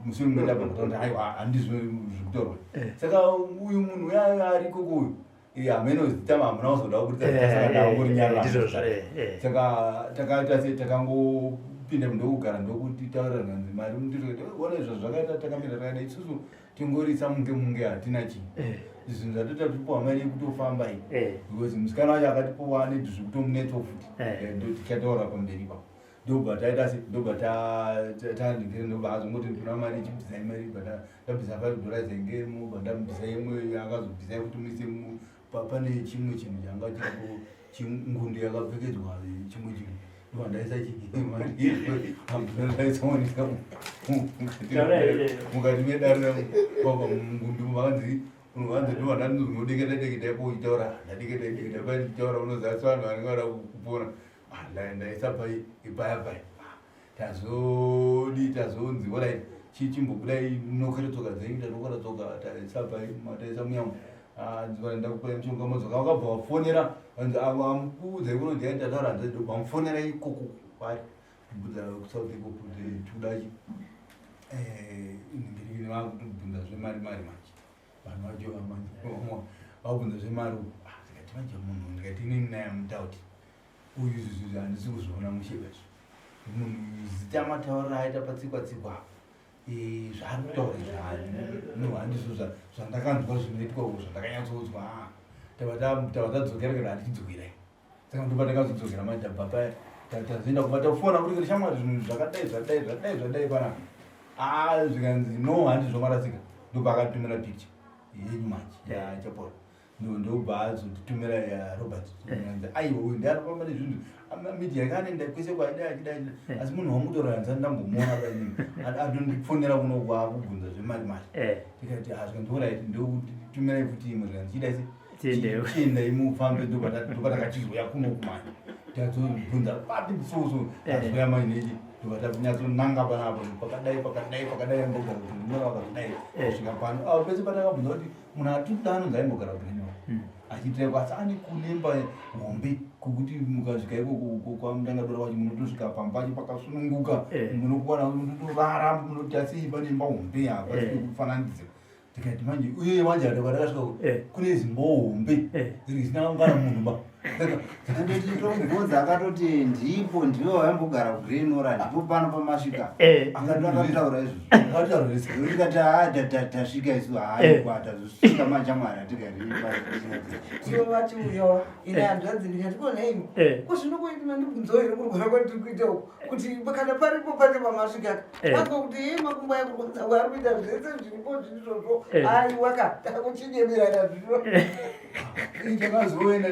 mushure mumwe ndabva kutaura kuti aiwa handizvo zviri kutaurwa. Saka uyu munhu uya ari ikoko uyu hameno zita hamuna kuzoda kuburitsa zita, saka ndangori nyarara. Saka takaita sei, takangopinda ndokugara ndokutitaurira nhanzi mari ona izvo zvakaita takamira takadai isusu tingorisa munge munge hatina chii zvinhu zvatoita tipuwa mari yekutofamba iyi because musikana wacho akatipuwa ane zvekutomunetso futi. Ndo tichataura pamberi ipapo. Ndobva taita se ndobva tandingire, ndobva azongoti ndinoda mari, chibvisai mari. Bva ndabvisa $5 engemo, bva ndamubvisa imwe, akazobvisai kuti muise pane chimwe chinhu changa chiripo, chingundu yakapfekedzwa chimwe chinhu. Ndobva ndaisa mari, ndaisaonesa mukati medare mungundu makanzi unovanzi. Ndobva ndanozodeketa deketa ipo uchitaura, ndadeketa deketa pai ndichitaura, unozasa vanhu vanenge vada kupona. Ndaisa pai ipaya pai tazodi tazonzi alright, chimbobudai munokera tsoka dzenyu. Tanokera tsoka, taisa pai mataisa munyama, ndakupai mushonga, modzoka. Vakabva vafonera vanzi amukuudzai kuno ndiyani tataura hanzi ndobva mufonera ikoko kwari kubvunza kuSouth ikoko kuti tikudachi ndiri vakutobvunza zvemari mari manje vanhu vacho vakubvunza zvemari uku. Ndikati manje munhu, ndikati inini naye mutauti uyu izvi handisi kuzviona mushe izvi. Munhu zita matauriro aita patsikwa tsikwa apa zvaari kutaura izvi no handizvo zvandakanzwa zvinoitwa uko zvandakanyatsoudzwa. Tava tadzokera kana handichidzokerai. Saka ndopa takazodzokera manje, tabva paya tazoenda kumba, tafona kuti shamwari zvinhu zvakadai zvadai zvadai zvadai panapa. A zvikanzi no handizvo marasika. Ndobva akatumira picture yenyu manje yachapora, ndobva azotitumira yaRobert. Aiwa uyu ndianofamba nezvinhu media yakaanenda kwese kwaida achida achida, asi munhu wamutora handisati ndambomuona painini atondifonera kuno kwaakubvunza zvemari mari. Tikati zvikanzi alright, ndokutumirai futi imwe. Zvikanzi chiidai se chiendai mufambe. Ndopatakachizouya kuno kumanje, tazobvunza papi soso tazouya manje nechi ndobva tanyatsonanga panapa pakadai pakadai pakadai aimbogara kuti ndinora vakazodai kusvika pano pese patakabvunza kuti munhu atikuda anonzi aimbogara kuGlen achiitira kwasi ane kunemba hombe. Kokuti mukasvika ikoko kwaMutangadura kwacho munotosvika pamba pacho pakasununguka, munokuwana munotorara, munoti asi pane imba hombe apa kufananidzira. Tikati manje uye manje ati kwatakasvika kune zimba hombe risina kana munhu ba. Ndotobvunza akatoti ndipo ndivo vaimbogara kuGreen Ora, ndipo pano pamasvika. Akataura izvozvo. Akataura izvozvo. Ndikati haa tasvika isu, haiwa tazosvika manje Mwari atigari. Ivo vachiuyawo ine hanzvadzi ndikati ko nhaimi ko zvino koiti mandibvunzawo here kurwara kwandiri kuita uku kuti kana paripo pacho pamasvika anzwa kuti ye makumbo aya kurwadza kwaari kuita zvese zviripo zvirizvozvo aiwa ka takuchinyemerana zvino. Takazoenda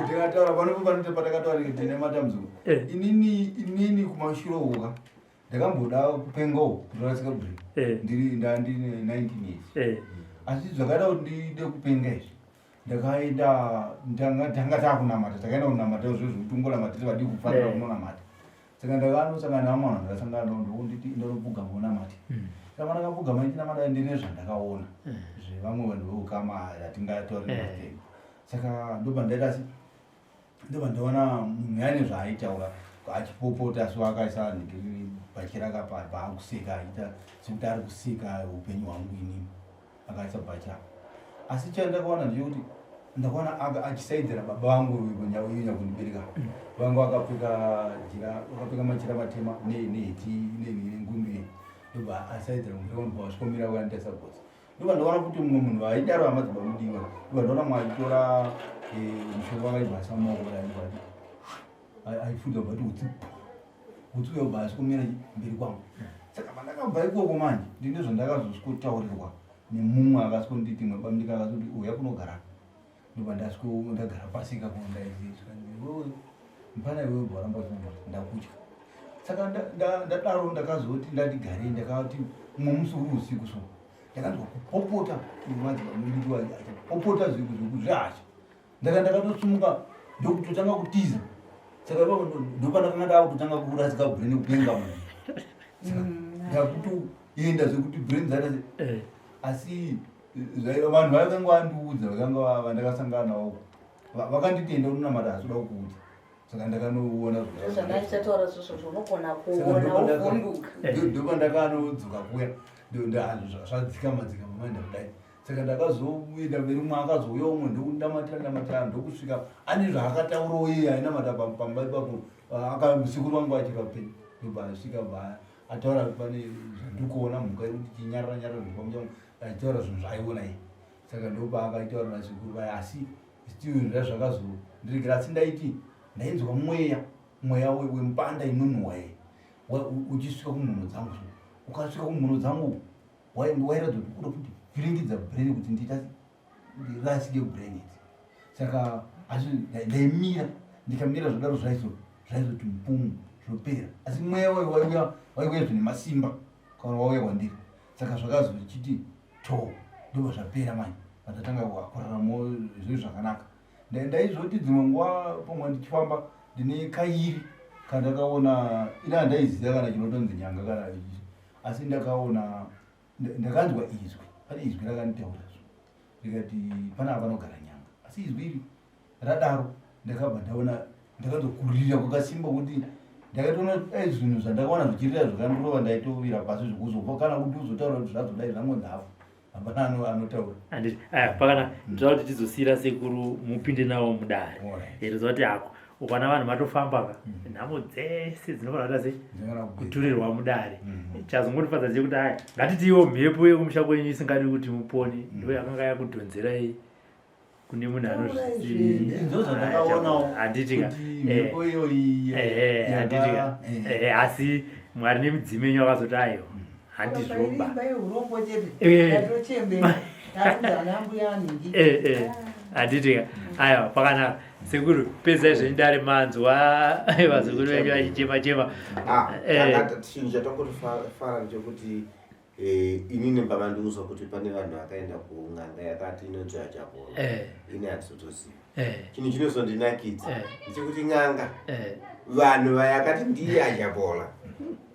tikataura panopo panoita patakataura tine matambudziko. Inini kumashure uko ka ndakamboda kupengawo kutorasika brain. Ndiri ndandine 19 years. Asi zvakaita kuti ndide kupenga izvi, ndakaenda tanga takunamata, takaenda kunamata izvozvo kuti ungonamata tiri vadiki kufanira kunonamata. Saka ndakanosangana nevamwe vanhu ndakasangana navo ndokunditi ndinopfugama unamate. Saka ndakapfugama ndichinamata ndine zvandakaona zvevamwe vanhu veukama hatingatauri mazita. Saka ndobva ndaita se ndobva ndaona munhu yaine zvaaitaura achipopota, so akaisa bhachi rakapa paakuseka achiita sekuti ari kuseka upenyu hwangu inini, akaisa bhachi apa. Asi chandakaona ndechekuti ndakaona achisaidzira baba vangu nyakundibereka vangu, akapfeka jira, akapfeka machira matema neheti nengundu iyi, ndobva asaidzira kumberi kwangu, vasvikomira vakanditarisa gotsi. Ndobva ndaona kuti mumwe munhu aidaro amadzibaba mudiwa, ndobva ndaona mumwe achitora mushonga wakaibvasa mumaoko kudai, aifudza bva kuti utsi utsi uyo bva asvikomira mberi kwangu. Saka pandakabva ikoko manje ndine zvandakazosvikotaurirwa nemumwe akasvikonditi mwe bamudiki akasvikuti uya kunogara, ndobva ndasviko ndagara pasi ikako, ndaiziswa iwewe mpana iwewe bva waramba uchinamata ndakutya. Saka ndadaro ndakazoti ndati garei, ndakati mumwe musi uri usiku so ndakanzwa kupopota madzibaba mudiki achipopota zvehasha, ndaka ndakatosumuka ndokutotanga kutiza. Saka ipapo ndopandakanga ndakutotanga kurasika brain, kupenga manje. Saka ndakutoenda zvekuti brain dzaita asi vanhu vakanga vandiudza vakanga vandakasangana navo vakanditi enda unonamata asi uda kukuudza. Saka ndakanoona Zvandaichataura zvozvo unogona kuona wovhunduka. Ndopandakanodzoka kuya zvadzikama dzikama maenda kudai. Saka ndakazoenda mberi, umwe akazouya umwe ndokundamatira ndamatira ndokusvika ane zvaakataurawo iye ainamata pamba ipapo, sekuru vangu vachiri vapenyu. Ndobva asvika bva ataura pane zvandikuona mhuka iri kuti chinyarara nyarara zvepamucha, achitaura zvinhu zvaaiona iye. Saka ndopa akaitaura nasekuru vaya, asi still zva zvakazondiregera. Asi ndaiti ndainzwa mweya wemupanda inonhuhwa iyi uchisvika kumhuno dzangu. So ukasvika kumhuno dzangu wairatidza kuti uda kuti vhiringidza brain kuti ndiita ndirasike brain idzi. Saka asi ndaimira, ndikamira zvadaro zvaizoti mupumu zvopera. Asi mweya wayo waiuya zvine masimba kana wauya kwandiri. Saka zvakazochiti to ndobva zvapera manje, pandatanga kuraramawo zvinhu zvakanaka. Ndaizoti dzimwe nguva pamwe ndichifamba ndine kairi kandakaona, ina handaiziva kana chinotonzi nyanga kana ichi, asi ndakaona ndakanzwa izwi, pane izwi rakanditaura rikati panapa panogara nyanga. Asi izwi iri radaro ndakabva ndaona ndakanzwa kurira kwakasimba kuti ndakatoona dai zvinhu zvandakaona zvichirira zvikandorova ndaitovira pasi zvekuzofa kana kuti uzotaura kuti zvazodai zvangonzi hafu hapana anotaura. Handiti aya pakana ndinoda kuti tizosiyira sekuru mupinde navo mudare. Toziva kuti hako ukaona vanhu matofamba ka nhamo dzese dzinofanira kuita sei kuturirwa mudare. Chazongondifadza chekuti aya ngatitiwo mhepo yekumusha kwenyu isingadi kuti mupone ndo yakanga yakudhonzerai kune munhu anozvandakaonawo handitika kuti mhepo iyoyi handitika asi Mwari nemidzimu yenyu akazoti aiwa handizvoba. Imba yeurombo chete yatochembera takudzana mbuya nhingi. Handitika aiwa pakanaka sekuru, pedzai zvenyu dare, manzwa vazukuru venyu vachichema chema. Chinhu chatongotofara ndechekuti inini pamandiudzwa kuti pane vanhu vakaenda kun'anga yakati inonzi Ajabolo, ini handizotoziva. Chinhu chinozondinakidza ndechekuti n'anga vanhu vayakati ndiye Ajabola.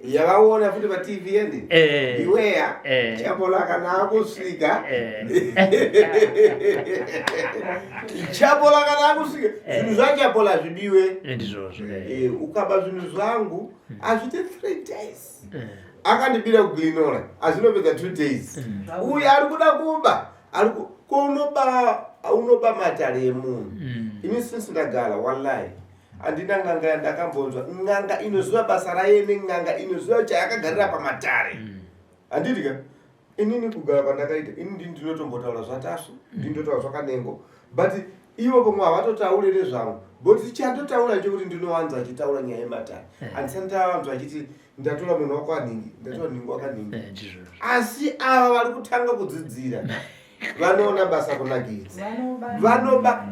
Yavaona futi paTV yendi. Eh. Beware. Eh. Chapola kana akusvika. Eh. Chapola kana akusvika. Zvinhu zvaChapola zvibiwe. Ndizvozvo. Eh, ukaba zvinhu zvangu hazvite 3 days. Akandibira kuGlenora azvinopedza 2 days. Uyu ari kuda kuba ari ko unoba unoba matare emunhu. Ini since ndagara wallahi handina n'anga yandakambonzwa n'anga inoziva basa rayo nen'anga inoziva chayakagarira pamatare. Handiti ka inini kugara kwandakaita ini ndini ndinotombotaura zvaTasu, ndinotaura zvaKanengo, but ivo pamwe havatotaure nezvangu, but chandotaura chekuti ndinowanza achitaura nyaya yematare. Handisati ndavanzwa achiti ndatora munhu wako aningi, ndatora nhingi wakaningi. Ndizvozvo. Asi ava vari kutanga kudzidzira vanoona basa kunakidza, vanoba.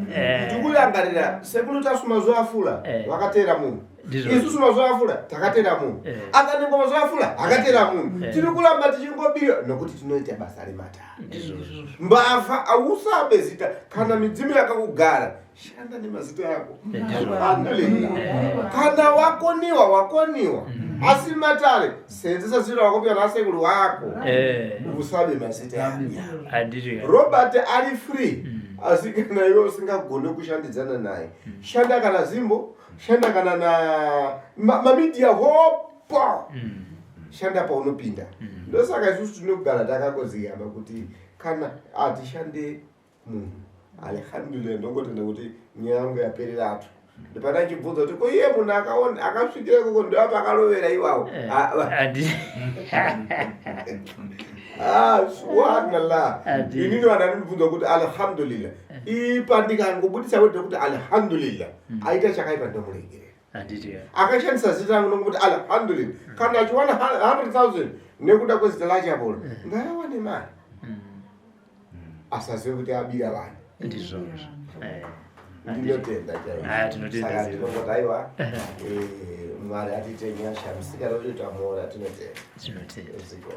Ndikurangarira sekuru Tasu mazuva afura vakateera munhu. Isusu mazuva afura takateera munhu. Akanengwa mazuva afura akateera munhu. Tiri kuramba tichingobira nokuti tinoita basa rematare. Mbavha ausabe zita. Kana midzimu yakakugara, shanda nemazita ako. Alhamdulillah, kana wakoniwa wakoniwa, asi matare senzesa zita wakopiwa nasekuru wako. Usabe mazita ako. Handiti ka. Robert ari free, asi kana iwe usingagone kushandidzana naye, shanda kana Zimbo, shanda kana na mamedia hopo, shanda paunopinda. Ndosaka isusu tinogara takangoziva kuti kana hatishande munhu. Alhamdulillah, ndongotenda kuti nyaya yangu yapereratu. Ndipana achibvunza kuti ko iye munhu akaona akasvikira ikoko ndoapa akarovera iwawo. Ah, Ah, subhanallah. Inini vanhu anondibvunza kuti alhamdulillah ipa, ndikangobudisa word rekuti alhamdulillah, aita chakaipa ndomuregerera. Handiti ka. Akashandisa zita rangu nokuti alhamdulillah, kana achiwana 100,000 nekuda kwezita laChapola, ngaawane mari, asazive kuti abira vanhu. Ndizvozvo. Ndinotenda. Ah, tinotenda chaizvo. zero. Ndinongoti aiwa, Mwari atiite nyasha, musikana utoita mora. Tinotenda. Tinotenda. Ziko.